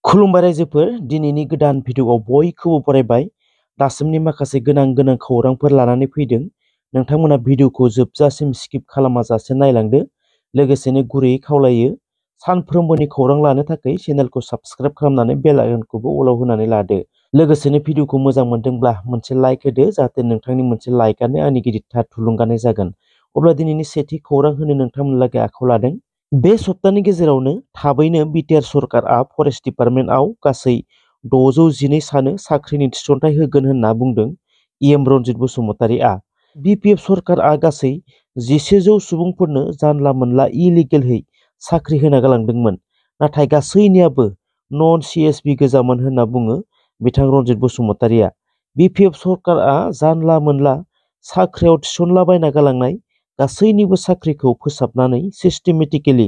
खुलुमबाय रायजोफोर, दिनैनि गोदान भिडिअआव बयखौबो बरायबाय। दासिमनि माखासे गोनां खौरांफोर लानानै फैदों। नोंथांमोना भिडिअखौ जोबजासिम स्किप खालामाजासे नायलांदो। लोगोसेनो गुरैयै खावलायो, सानफ्रोमबोनि खौरां लानो थाखाय चेनेलखौ साबस्क्राइब खालामनानै बेल आइकनखौबो अलाव होनानै लादो। लोगोसेनो भिडिअखौ मोजां मोनदोंब्ला मोनसे लाइक होदो, जाहाथे नोंथांनि मोनसे लाइकआनो आंनि गिदिरथार थुलुंगानाय जागोन। अब्ला दिनैनि सेथि खौरां होनो नोंथांमोनलागै आखायाव लादों। बे सप्तानि गेजेरावनो थाबैनो बिटिआर सरकारआ फरेस्ट डिपार्टमेन्टआव गासै 612 सानो साख्रिनि थिसनथाइ होगोन होनना बुंदों इएम रनजित बसुमतारीआ। बिपिएफ सरकारआ गासै 1100 सुबुंफोरनो जानला मोनला इलिगेलहै साख्रि होना गालांदोंमोन, नाथाय गासैनियाबो नन सिएसबि गोजामोन होनना बुङो बिथां रनजित बसुमतारीआ। बिपिएफ सरकारआ जानला मोनला साख्रियाव थिसनलाबायना गालांनाय गासैनिबो साख्रिखौ फोसाबनानै सिस्टेमेटिकेलि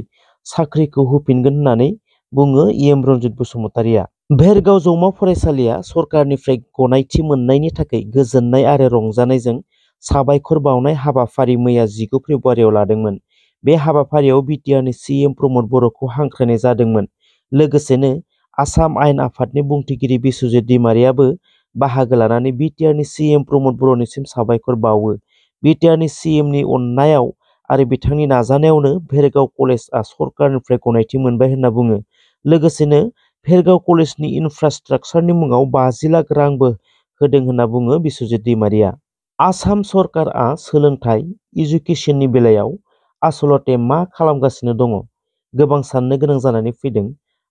साख्रिखौ होफिनगोन होननानै बुङो इएम रनजित बसुमतारीआ। भेरगाव जौमा फरायसालिया सरकारनिफ्राय गनायथि मोननायनि थाखाय गोजोननाय आरो रंजानायजों साबायखर बावनाय हाबाफारि मैया 19 फेब्रुआरियाव लादोंमोन। बे हाबाफारियाव बिटिआरनि सिएम प्रमद बर'खौ हांख्रायनाय जादोंमोन। लोगोसेनो आसाम आयेन आफादनि बुंथिगिरि बिस्वजित दैमारियाबो बाहागो लानानै बिटिआरनि सिएम प्रमद बर'निसिम साबायखर बावो। बिटिआरनि सिएमनि अननायाव आरो बिथांनि नाजानायावनो भेरगाव कलेजआ सरकारनिफ्राय गनायथि मोनबाय होनना बुङो। लोगोसेनो भेरगाव कलेजनि इनफ्रास्ट्राक्चारनि मुङाव 50 लाख रांबो होदों होनना बुङो बिस्वजित दैमारिया। आसाम सरकारआ सोलोंथाइ इडुकेसननि बेलायाव आसलते मा खालामगासिनो दङ? गोबां साननो गोनां जानानै फैदों।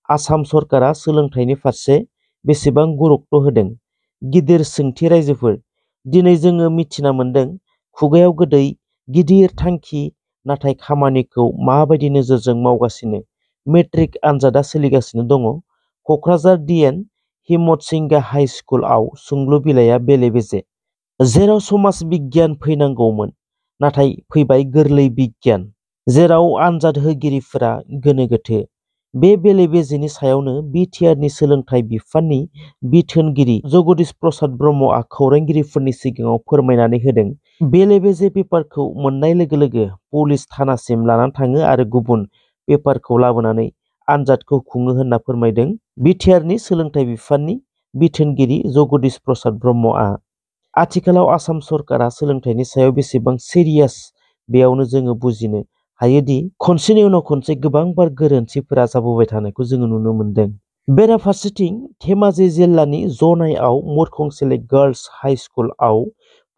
आसाम सरकारआ सोलोंथाइनि फारसे बेसेबां गुरुत्व होदों? गिदिर सोंथि रायजोफोर। दिनै जोङो मिथिना मोन्दों खुगायाव गोदै गिदिर थांखि, नाथाय खामानिखौ माबायदि नोजोरजों मावगासिनो। मेट्रिक आनजादा सोलिगासिनो दङ। क'क्राझार डिएन हिम्मतसिंगा हाइ स्कुलआव सोंलु बिलाइया बेले-बेजे। जेराव समाज बिगियान फैनांगौमोन, नाथाय फैबाय गोरलै बिगियान। जेराव आनजाद होगिरिफोरा गोनो-गोथो। बे बेले-बेजेनि सायावनो बिटिआरनि सोलोंथाइ बिफाननि बिथोनगिरि जगदीश प्रसाद ब्रह्मआ खौरांगिरिफोरनि सिगाङाव फोरमायनानै होदों। बेले-बेजे पेपारखौ मोननाय लोगो लोगो पुलिस थानासिम लानानै थाङो आरो गुबुन पेपारखौ लाबोनानै आनजादखौ खुङो होनना फोरमायदों बिटिआरनि सोलोंथाइ बिफाननि बिथोनगिरि जगदीश प्रसाद ब्रह्मआ। आथिखालाव आसाम सरकारा सोलोंथाइनि सायाव बेसेबां सिरियास, बेयावनो जोङो बुजिनो हायोदि खनसेनि उनाव खनसे गोबांबार गोरोन्थिफोरा जाबोबाय थानायखौ जोङो नुनो मोन्दों। बेराफारसेथिं धेमाजि जिल्लानि जनाइआव मुरखंसेलेक गार्लस हाइ स्कुलआव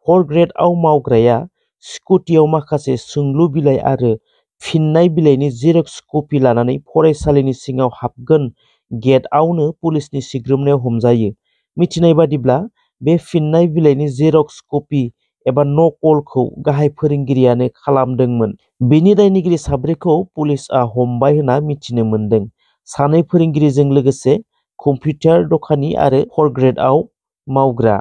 4 ग्रेडआव मावग्राया स्कुटियाव माखासे सोंलु बिलाइ आरो फिननाय बिलाइनि जेरक्स कपि लानानै फरायसालिनि सिङाव हाबगोन गेटआवनो पुलिसनि सिग्रोमनायाव हमजायो। मिथिनाय बादिब्ला बे फिननाय बिलाइनि जेरक्स कपि एबा नकलखौ गाहाय फोरोंगिरियानो खालामदोंमोन। बेनि दायनिगिरि साब्रैखौ पुलिसआ हमबाय होनना मिथिनो मोन्दों। सानै फोरोंगिरिजों लोगोसे कम्पिउटार दखानि आरो 4 ग्रेडआव मावग्रा।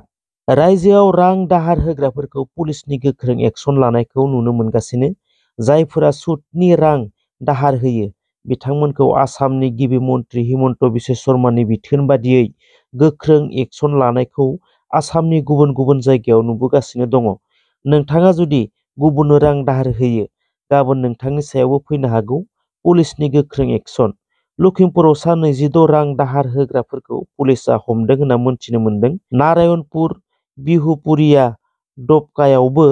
रायजोआव रां दाहार होग्राफोरखौ पुलिसनि गोख्रों एक्सन लानायखौ नुनो मोनगासिनो। जायफोरा सुतनि रां दाहार होयो, बिथांमोनखौ आसामनि गिबि मन्त्रि हिमन्त बिश्व शर्मानि बिथोन बादियै गोख्रों एक्सन लानायखौ आसामनि गुबुन गुबुन जायगायाव नुबोगासिनो दङ। नोंथाङा जुदि गुबुननो रां दाहार होयो, गाबोन नोंथांनि सायावबो फैनो हागौ पुलिसनि गोख्रों एक्सन। लखिमपुराव सा 26 रां दाहार होग्राफोरखौ पुलिसआ हमदों होनना मोनथिनो मोन्दों। नारायणपुर, बिहुपुरिया, डबकायावबो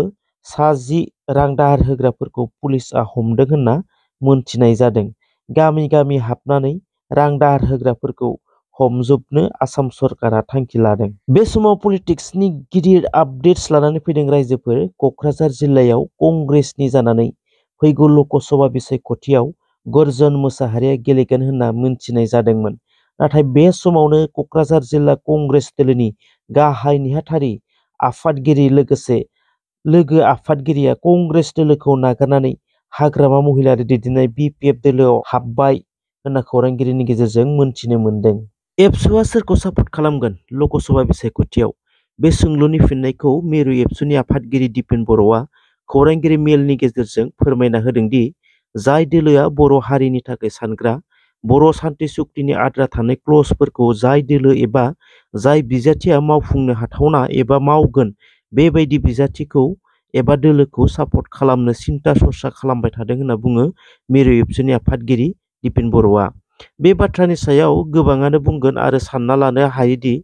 सा 10 रां दाहार होग्राफोरखौ पुलिसआ हमदों होनना मोनथिनाय जादों। गामि गामि हाबनानै रां दाहार होग्राफोरखौ हमजोबनो आसाम सरकारा थांखि लादों। बे समाव पलिटिक्सनि गिदिर आपडेट्स लानानै फैदों रायजोफोर। क'क्राझार जिल्लायाव कंग्रेसनि जानानै फैगौ लकसभा बिसायख'थियाव गर्जन मोसाहारिया गेलेगोन होनना मिन्थिनाय जादोंमोन। नाथाय बे समावनो क'क्राझार जिल्ला कंग्रेस दोलोनि गाहाय नेहाथारि आफादगिरि लोगो आफादगिरिया कंग्रेस दोलोखौ नागारनानै हाग्रामा महिलारि दैदेननाय बिपिएफ दोलोआव हाबबाय होनना खौरांगिरिनि गेजेरजों मोनथिनो मोन्दों। एबसुआ सोरखौ सापर्ट खालामगोन लकसभा बिसायख'थियाव? बे सोंलुनि फिननायखौ मिरु एबसुनि आफादगिरि दिपेन बर'आ खौरांगिरि मेलनि गेजेरजों फोरमायना होदों दि जाय दोलोआ बर' हारिनि थाखाय सानग्रा, बर' सान्थि सुक्तिनि आद्रा थानाय क्लजफोरखौ जाय दोलो एबा जाय बिजाथिया मावफुंनो हाथावना एबा मावगोन, बेबायदि बिजाथिखौ एबा दोलोखौ सापर्ट खालामनो सिन्था सरसा खालामबाय थादों होनना बुङो मिरु एबसुनि आफादगिरि दिपेन बर'आ। बे बाथ्रानि सायाव गोबाङानो बुंगोन आरो सानना लानो हायोदि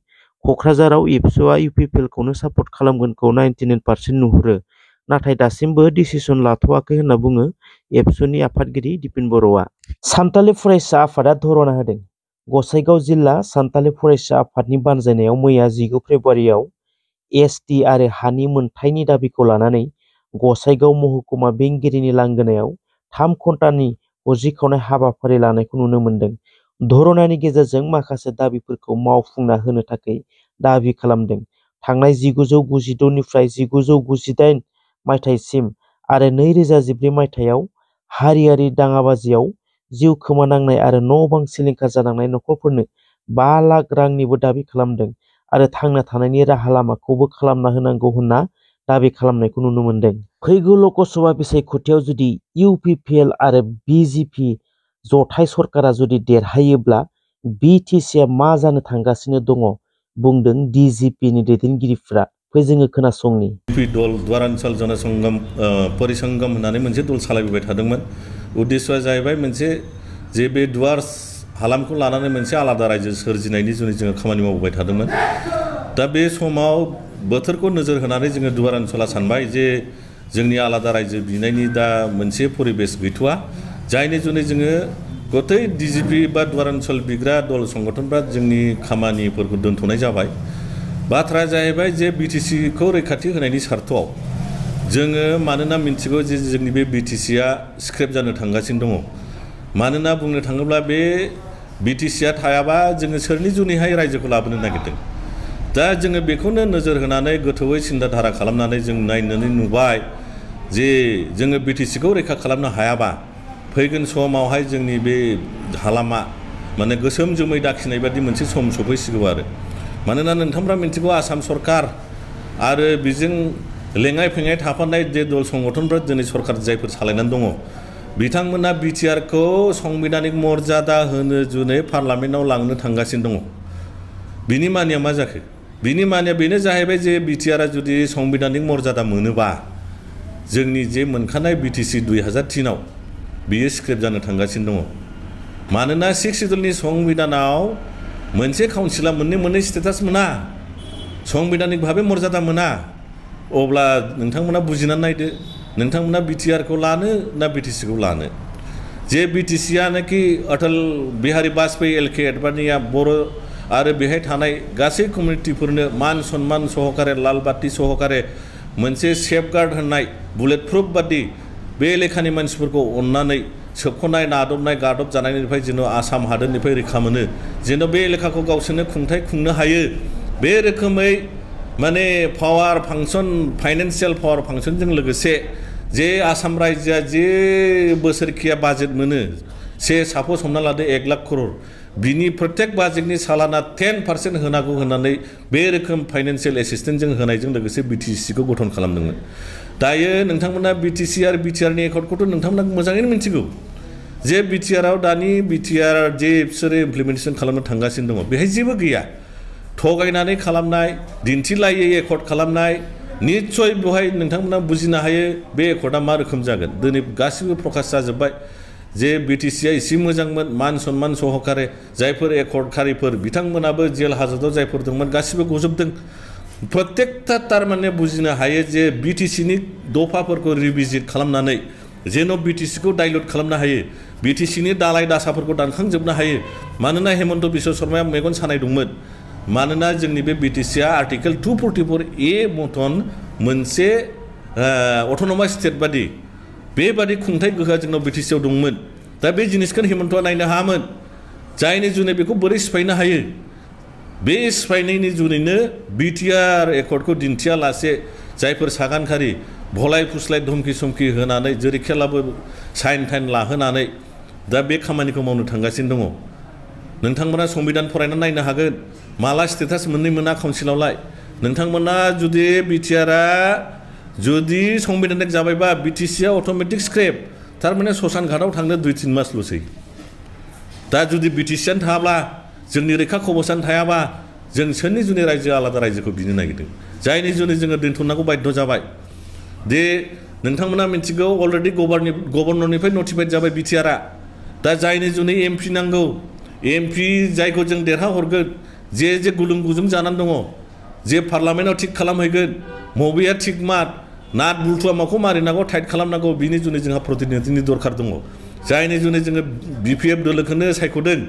क'क्राझाराव एबसुआ इउपिपिएलखौनो सापर्ट खालामगोनखौ 99% नुहुरो, नाथाय दासिमबो डिसिसन लाथ'वाखै होनना बुङो एबसुनि आफादगिरि दिपेन बर'आ। सानथालि फरायसा आफादा धरना होदों। गसाइगाव जिल्ला सानथालि फरायसा आफादनि बानजायनायाव मैया 19 फेब्रुवारियाव एसटि आरो हानि मोनथायनि दाबिखौ लानानै गसाइगाव महकुमा बेंगिरिनि लांगोनायाव 3 घन्टानि हरजिखावनाय हाबाफारि लानायखौ नुनो मोन्दों। धरनानि गेजेरजों माखासे दाबिफोरखौ मावफुंना होनो थाखाय दाबि खालामदों। थांनाय 1992 निफ्राय 1998 मायथाइसिम आरो 2014 मायथाइयाव हारियारि दाङाबाजियाव जिउ खोमानांनाय आरो न' बां सिलिंखार जानांनाय नखरफोरनो 5 लाख रांनिबो दाबि खालामदों आरो थांना थानायनि राहा लामाखौबो खालामना होनांगौ होनना दाबि खालामनायखौ नुनो मोन्दों। फैगौ ल'कसभा बिसायख'थियाव जुदि इउपिपिएल आरो बिजेपि जथाय सरकारा जुदि देरहायोब्ला बिटिसिआ मा जानो थांगासिनो दङ बुंदों डिजिपिनि दैदेनगिरिफ्रा। फै जोङो खोनासंनि। दल द्वारान्चल जनसंगम परिसंगम होननानै मोनसे दल सालायबोबाय थादोंमोन। उद्देश्यआ जाहैबाय मोनसे जे बे दुवार हालामखौ लानानै मोनसे आलादा रायजो सोरजिनायनि जुनै जोङो खामानि मावबोबाय थादोंमोन। दा बे समाव बोथोरखौ नोजोर होनानै जोङो दुवारान्चला सानबाय जे जोंनि आलादा रायजो बिनायनि दा मोनसे परिबेस गैथ'वा, जायनि जुनै जोङो गथै डिजिपि बा दुवारान्चल बिग्रा दल संगठनफ्रा जोंनि खामानिफोरखौ दोनथ'नाय जाबाय। बाथ्राया जाहैबाय जे बिटिसिखौ रैखाथि होनायनि सार्थआव जोङो मानोना मिन्थिगौ जे जोंनि बे बिटिसिआ स्क्रेप जानो थांगासिनो दङ। मानोना बुंनो थाङोब्ला बे बिटिसिआ थायाबा जोङो सोरनि जुनैहाय रायजोखौ लाबोनो नागिरदों। दा जोङो बेखौनो नोजोर होनानै गोथौयै सिन्ताधारा खालामनानै जों नायनानै नुबाय जे जोङो बिटिसिखौ रैखा खालामनो हायाबा फैगोन समावहाय जोंनि बे हालामा माने गोसोम जोमै दाखिनाय बादि मोनसे सम सफैसिगौ आरो। मानोना नोंथांफ्रा मिन्थिगौ आसाम सरकार आरो बेजों लेङाइ फेङाइ थाफानाय जे दल संगठनफ्रा दिनै सरकार जायफोर सालायनानै दङ बिथांमोना बिटिआरखौ संबिधानिक मर्यादा होनो जुनै पार्लामेन्टआव लांनो थांगासिनो दङ। बिनि मानिया मा जाखो? बिनि मानिया बेनो जाहैबाय जे बिटिआरआ जुदि संबिधानिक मर्यादा मोनोबा जोंनि जे मोनखानाय बिटिसि 2003आव बियो स्क्रेप जानो थांगासिनो दङ। मानोना 6 सिडुलनि संबिधानाव मोनसे काउन्सिला मोननै स्टेटास मोना, संबिधानिक भाबे मर्यादा मोना। अब्ला नोंथांमोना बुजिनानै नायदो, नोंथांमोना बिटिआरखौ लानो ना बिटिसिखौ लानो? जे बिटिसिआनोखि अटल बिहारी बाजपेयी एलके एडभानिया बर' आरो बेहाय थानाय गासै कमिउनिटिफोरनो मान सन्मान सहकारे लाल बाथि सहकारे मोनसे सेफगार्ड होनाय बुलेट प्रुफ बादि बे एलेखानि मानसिफोरखौ अननानै सोबख'नाय नादबनाय गादब जानायनिफ्राय जेन' आसाम हादोरनिफ्राय रैखा मोनो, जेन' बे एलेखाखौ गावसोरनो खुंथाय खुंनो हायो, बे रोखोमै माने पावार फांसन फाइनेन्सियेल पावार फांसनजों लोगोसे जे आसाम रायजोआ जे बोसोरखिया बाजेट मोनो सापस हमना लादो 1 लाख करोड़, बिनि प्रत्येक बाजेटनि सालाना 10% होनांगौ होननानै बे रोखोम फाइनेन्सियेल एसिस्टेन्टजों होनायजों लोगोसे बिटिसिखौ गठन खालामदोंमोन। दायो नोंथांमोना बिटिसि आरो बिटिआरनि एकर्डखौथ' नोंथांमोना मोजाङैनो मिन्थिगौ जे बिटिआरआव दानि बिटिआर जे बिसोरो इमप्लिमेन्टेसन खालामनो थांगासिनो दङ बेहाय जेबो गैया। थगायनानै खालामनाय, दिन्थिलायै एकर्ड खालामनाय, निस्सय बेवहाय नोंथांमोना बुजिनो हायो बे एकर्डआ मा रोखोम जागोन। दिनै गासिबो प्रकाश जाजोब्बाय जे बिटिसिआ एसे मोजांमोन, मान सन्मान सहकारे जायफोर एकर्डखारिफोर बिथांमोनाबो जेल हाजतआव जायफोर दंमोन गासिबो गजोबदों। प्रत्येकता थारमाने बुजिनो हायो जे बिटिसिनि दफाफोरखौ रिभिजिट खालामनानै जेन' बिटिसिखौ डाइल्युट खालामनो हायो, बिटिसिनि दालाय दासाफोरखौ दानखांजोबनो हायो। मानोना हेमन्त बिश्व शर्माया मेगन सानाय दंमोन, मानोना जोंनि बे बिटिसिआ आर्टिकेल 244A मतन मोनसे अट'नमास स्टेट बादि बेबादि खुंथाय गोहोआ जोंनाव बिटिसिआव दंमोन। दा बे जिनिसखौ हेमन्तआ नायनो हायामोन, जायनि जुनै बेखौ बोरै सिफायनो हायो? बे सिफायनायनि जुनैनो बिटिआर एकर्डखौ दिन्थियालासे जायफोर सागानखारि भलाय फुस्लाय धमकि समकि होनानै जेरैखियाब्लाबो साइन टाइन लाहोनानै दा बे खामानिखौ मावनो थांगासिनो दङ। नोंथांमोना संबिधान फरायनानै नायनो हागोन माला स्टेटास मोनना काउन्सिलावलाय। नोंथांमोना जुदि बिटिआरआ जुदि संबिधानिक जाबायबा बिटिसिआ अट'मेटिक स्क्रेप, थारमाने ससान घाटआव थांनो 2-3 मासल'सै। दा जुदि बिटिसिआनो थायाब्ला जोंनि रैखा कवचानो थायाबा जों सोरनि जुनै रायजो आलादा रायजोखौ बिनो नागिरदों, जायनि जुनै जोङो दोनथ'नांगौ बाध्य जाबाय। दे नोंथांमोना मिन्थिगौ अलरेडि गभर्नरनिफ्राय नटिफाइड जाबाय बिटिआरआ दा जायनि जुनै एमपि नांगौ एमपि जायखौ जों देरहाहरगोन जे गुलुं गुजुं जानानै दङ जे पार्लामेन्टआव थिग खालामहैगोन मबेया थिग मार नाट बुलथुवा माखौ मारिनांगौ टाइट खालामनांगौ बिनि जुनै जोंहा प्रतिनिधिनि दरखार दङ जायनि जुनै जोङो बिपिएफ दोलोखौनो सायख'दों